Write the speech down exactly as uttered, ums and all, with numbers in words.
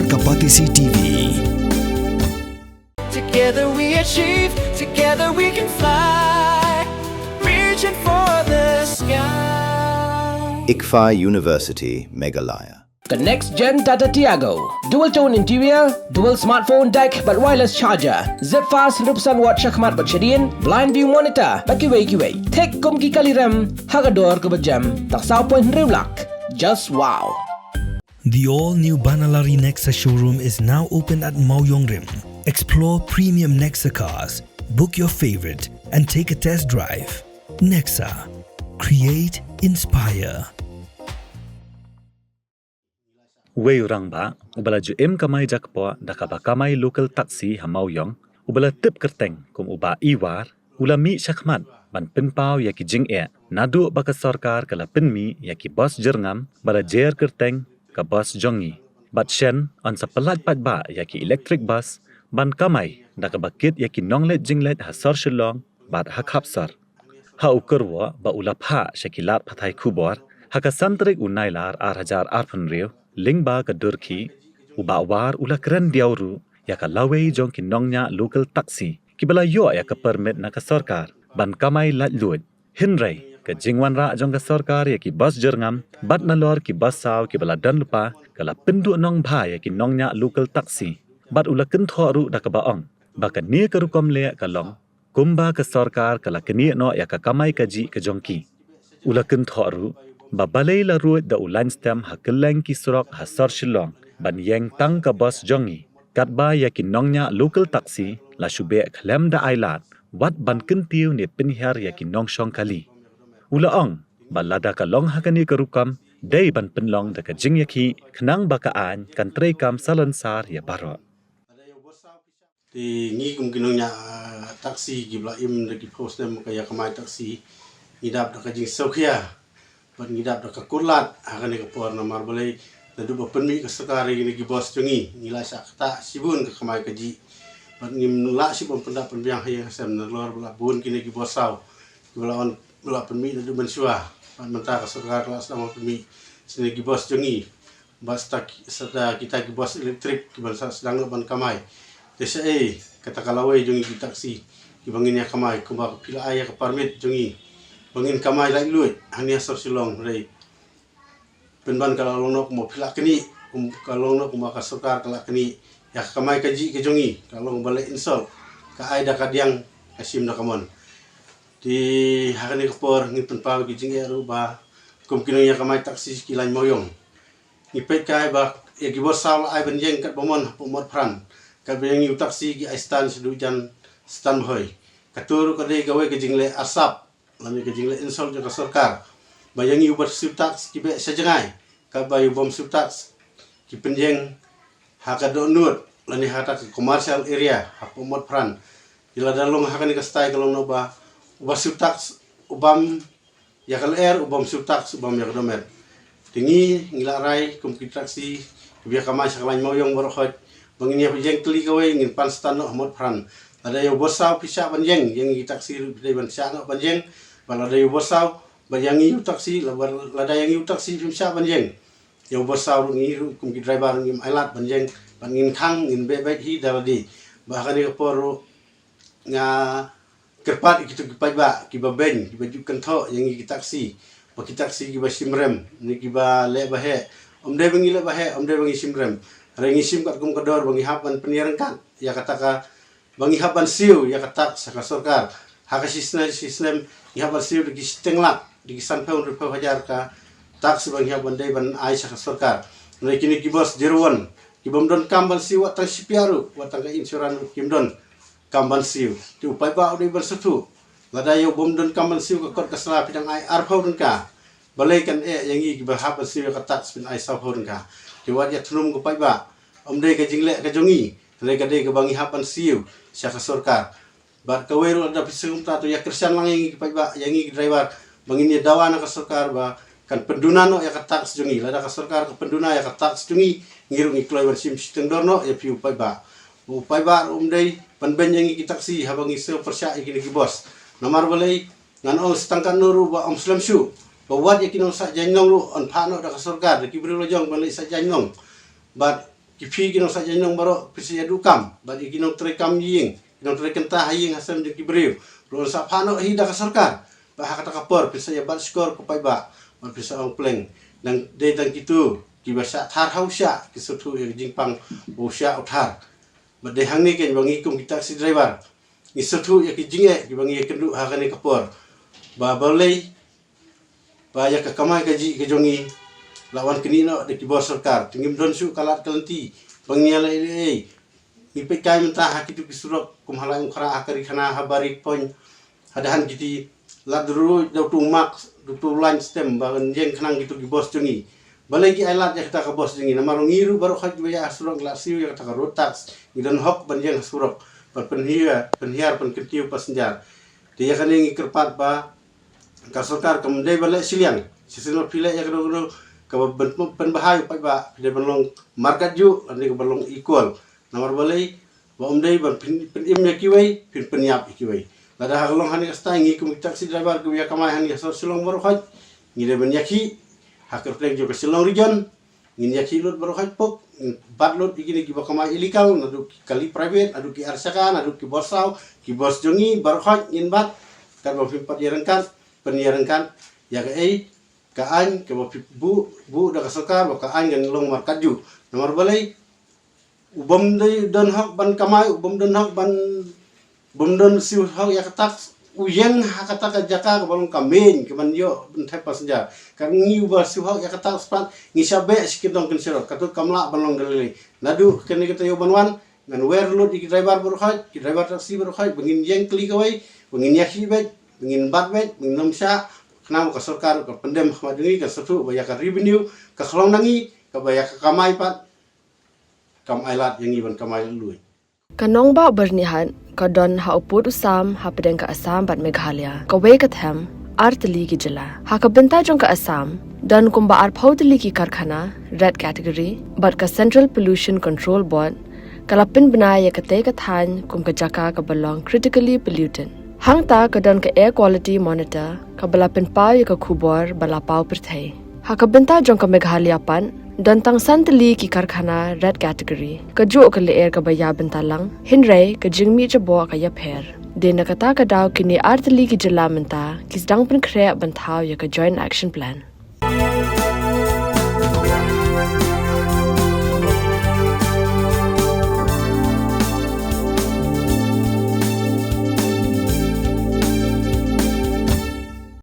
Ka Batesi T V. Together we achieve, together we can fly. Reaching for the sky. ICFAI University, Meghalaya. Ka next gen Tata Tiago. Dual tone interior, dual smartphone deck bad wireless charger. Zip fast hynriewphew watt shakhmat bad shadien, blind view monitor bad kiwei kiwei. Thik kum ki kali rem ha ka dor kaba jem. Tang saw point hynriew lak. Just wow. The all new Banalari Nexa showroom is now open at Mawiong Rim. Explore premium Nexa cars, book your favorite, and take a test drive. Nexa. Create, inspire. Uwei u rangbah uba la ju im kamai jakpoh da kaba kamai local taxi ha Mawiong, uba la tip kyrteng kum u Bah Iwar, u la mih shakhmat ban pynpaw ïa ki jingeh naduh ba ka sorkar ka la pynmih ïa ki bos jyrngam ba la jer kyrteng ka bos jong ngi. Bad shen yn sa pyllait paidbah ïa ki electric bus ban kamai da kaba kit ïa ki nongleit jingleit ha sor Shillong bad ha khap sor. Ha u kyrwoh ba u la phah sha ki lad pathai khubor ha ka san tarik u Nailar ar hajar arphew hynriew, lyngba ka dur khih, u Bah War u la kren diaw ruh ïa ka lawei jong ki nongñiah local taxi kiba la ïoh ïa ka permit na ka sorkar ban kamai laitluid. Hynrei ka jingwanrah jong ka sorkar ïa ki bos jyrngam bad nalor ki bos saw kiba la don lypa ka la pynduh nongbha ïa ki nongñiah local taxi. Bad u la kynthoh ruh da kaba ong ba kane ka rukom leh ka long kumba ka sorkar ka la knieh noh ïa ka kamai kajih ka jong ki. U la kynthoh ruh ba balei la ruid da u line stem ha kylleng ki surok ha sor Shillong ban ïeng tang ka bos jong ngi, katba ïa ki nongñiah local taxi la shu beh khlem da ai lad wat ban kyntiew ne pynhiar ïa ki nongshong kali. U la ong ba lada ka long ha kane ka rukom, dei ban pynlong da ka jingïakhih khnang ba ka aiñ kan treikam salonsar ïa baroh. Te ngi kum ki nongñiah taxi kiba la im da ki phew snem ka ïa kamai taxi, ngi dap da ka jingsngewkhia bad ngi dap da ka kutlad ha kane ka por. Namar balei? Naduh ba pynmih ka sorkar ïa kine ki bos jong ngi, ngi la shah ktah shibun ka kamai kajih bad ngim lah shuh ban pyndap pynbiang ha ïing ha sem nalor ba la bun kine ki bos saw kiba la wan, ba la pynmih naduh mynshuwa. Bad mynta ka sorkar ka la sdang ban pynmih shisha ki bos jong ngi. Bad shisha kita ki bos electric kiban sa sdang noh ban kamai. Te shaei kata ka lawei jong ngi ki taxi kiba ngin ïa kamai, kumba phi la ai ïa ka permit jong ngi ba ngin kamai laitluid hangne ha sor Shillong? Hynrei pynban ka la long noh kumba phi la knieh, kum ka long noh kumba ka sorkar ka la knieh ïa ka kamai kajih ka jong ngi, ka long ba leh insult, ka ai da ka diang ka shim da ka mon. Te ha kane ka por ngi pynpaw ki jingeh ruh ba kum ki nongïakamai taxi ki lain Mawiong, ngi peit kai ba ïa ki bos saw la ai ban ïeng katba mon hapoh Motphran, katba ïa ngi u taxi ki ai stand shaduh jan stand bhoi. Kato ruh ka dei kawei ka jingleh arsap lane ka jingleh insult jong ka sorkar ba ïa ngi uba siew tax ki beh sha jngai, katba ïa u bym siew tax ki pynïeng ha ka dohnud lane ha kata ka commercial area hapoh Motphran. Te lada long ha kane ka style ka long noh ba uba siew tax u bam ïa ka lyer, u bym siew tax u bam ïa ka dohmed. Te ngi, ngi la rai kum ki taxi kiba ïa kamai sha ka lain Mawiong baroh khoit ba ngin ïa ïeng tylli kawei, ngin pan stand noh ha Motphran. Lada ïa u bos saw phi shah ban ïeng, ïa ngi ki taxi ruh phi dei ban shah noh ban ïeng. Bad lada ïa u bos saw bad ïa ngi u taxi, lada ïa ngi u taxi phim shah ban ïeng, ïa u bos saw ruh ngi ruh kum ki driver ruh ngim ailad ban ïeng, bad ngin khang, ngin beh beit hi da lade. Bad ha kane ka por ruh nga kyrpad ïa kito ki paidbah kiba beiñ, kiba ju kynthoh ïa ngi ki taxi, ba ki taxi kiba shim rem ne kiba leh ba heh. Ym dei ba ngi leh ba heh, ym dei ba ngi shim rem. Hynrei ngi shim katkum ka dor ba ngi hap ban pynïaryngkat ïa kata ka, ba ngi hap ban siew ïa ka tax sha ka sorkar. Ha ka shisnem shisnem ngi hap ban siew da ki shiteng lak, da ki sanphew hynriewphew hajar ka tax ba ngi hap ban dei ban ai sha ka sorkar. Hynrei kine ki bos zero one, ki bym don kam ban siew wat tang shi pia ruh, wat tang ka insurance ruh kim don kam ban siew. Te u paidbah u dei ban sngewthuh. Lada ïa u bym don kam ban siew ka kot ka sla phi dang ai arphew tyngka, balei kan eh ïa ngi kiba hap ban siew ïa ka tax phin ai sawphew tyngka? Te wat ïa thnum ko paidbah, ym dei ka jingleh ka jong ngi, hynrei ka dei kaba ngi hap ban siew sha ka sorkar. Bad kawei ruh lada phi sngewthuh to ïa kyrshan lang ïa ngi ki paidbah, ïa ngi ki driver, ba ngin ïa dawa na ka sorkar ba kan pynduna noh ïa ka tax jong ngi. Lada ka sorkar ka pynduna ïa ka tax jong ngi, ngi ruh ngi kloi ban shim shiteng dor noh ïa phi u paidbah. U paidbah ruh um dei ban beiñ ïa ngi ki taxi haba ngi sngew pyrshah ïa kine ki bos. Namar balei? Ngan ong sa tang katno ruh ba ym slem shuh ba wat ïa ki nongshah jaiñ long ruh yn phah noh da ka sorkar, da ki briew la jong ban leit shah jaiñ long. Bad ki phi ki nongshah jaiñnong baroh phi sa ïa duh kam, bad ïa ki nongtrei kam ïing, ki nongtrei kynta ha ïing ha sem jong ki briew ruh yn sa phah noh hi da ka sorkar. Bad ha kata ka por phi sa ïa bat shkor ko paidbah, bad phi sa ong pleng, dang dei tang kito kiba shah thar ha u shah ki sngewthuh ïa ka jingpang u shah u thar. Bad dei hangne kein ba ngi kum ki taxi driver ngi sngewthuh ïa ki jingeh kiba ngi ïa kynduh ha kane ka por, ba balei ba ïa ka kamai kajih ka jong ngi la wan knieh noh da ki bor sorkar, te ngim don shuh ka lad ka lynti ba ngin ïaleh ei ei. Ngi peit kai mynta ha kito ki surok kum ha Laitumkhrah, ha Karikhana, ha Bariponh, ha Dahan kiti, lad ruh da uto u mark, da uto u line stem ba ngan ïeng khnang kito ki bos jong ngi. Balei ki ai lad ïa kata ka bos jong ngi? Namar ngi ruh baroh khoit kiba ïaid ha surok ngi la siew ïa kata ka road tax, ngi don hok ban ïeng ha surok ban pynhiar, pynhiar pynkyntiew passenger. Te ïa kane ngi kyrpad ba ka sorkar kam dei ban leh shiliang. Shisien ba phi leh ïa kano kano kaba pyn, pynbha ïa u paidbah, phi dei ban long markatjuh lane kaba long equal. Namar balei? Ba ym dei ban pyn, pynim ïa kiwei, pyn, pynïap ïa kiwei. Lada ha ka long hangne ka style, ngi kum ki taxi driver kiba ïa kamai hangne ha sor Shillong baroh khoit, ngi dei ban ïakhih ha kyrteng jong ka Shillong Region. Ngin ïakhih lut baroh khoit pok, ngin bat lut ïa kine kiba kamai illegal, naduh ki kali private, naduh ki arshaka, naduh ki bos saw, ki bos jong ngi baroh khoit ngin bat. Katba phim pat ïaryngkat, pynïaryngkat ïa kaei ka aiñ kaba phi buh, buh da ka sorkar ba ka aiñ kan long markatjuh. Namar balei? U bym dei don hok ban kamai, u bym don hok ban, bym don siew hok ïa ka tax, u ïeng ha kata ka jaka kaba long ka main kaban ïoh ban thep passenger. Ka ngi uba siew hok ïa ka tax pat ngi shah beh shi kyndong kynsherok, katto kam lah ban long da lei lei. Naduh kane ka taïew ban wan ngan wer lut ïa ki driver baroh khoit, ki driver taxi baroh khoit, ba ngin ïeng kli kawei, ba ngin ïakhih beit, ba ngin bat beit, ba ngin ym shah, khnang ba ka sorkar ka pyndem ha khmat jong ngi, ka sngewthuh ba ïa ka revenue ka khlong na ngi, kaba ïa ka kamai pat kam ai lad ïa ngi ban kamai lad luid. Ka nongbah Byrnihat ka don ha u pud u sam hapdeng ka Assam bad Meghalaya, kawei ka them ar tylli ki jylla. Ha ka bynta jong ka Assam, don kumba arphew tylli ki karkhana red category, bad ka Central Pollution Control Board ka la pynbna ïa katei ka thaiñ kum ka jaka kaba long critically polluted. Hangta ka don ka Air Quality Monitor kaba la pynpaw ïa ka khubor ba la paw pyrthei. Ha ka bynta jong ka Meghalaya pat, don tang san tylli ki karkhana red category. Kajuh ka lyer kaba ïa bynta lang, hynrei ka jingmih jaboh ka ïapher. Dei na kata ka daw kine ar tylli ki jylla mynta ki sdang pynkhreh ban thaw ïa ka Joint Action Plan.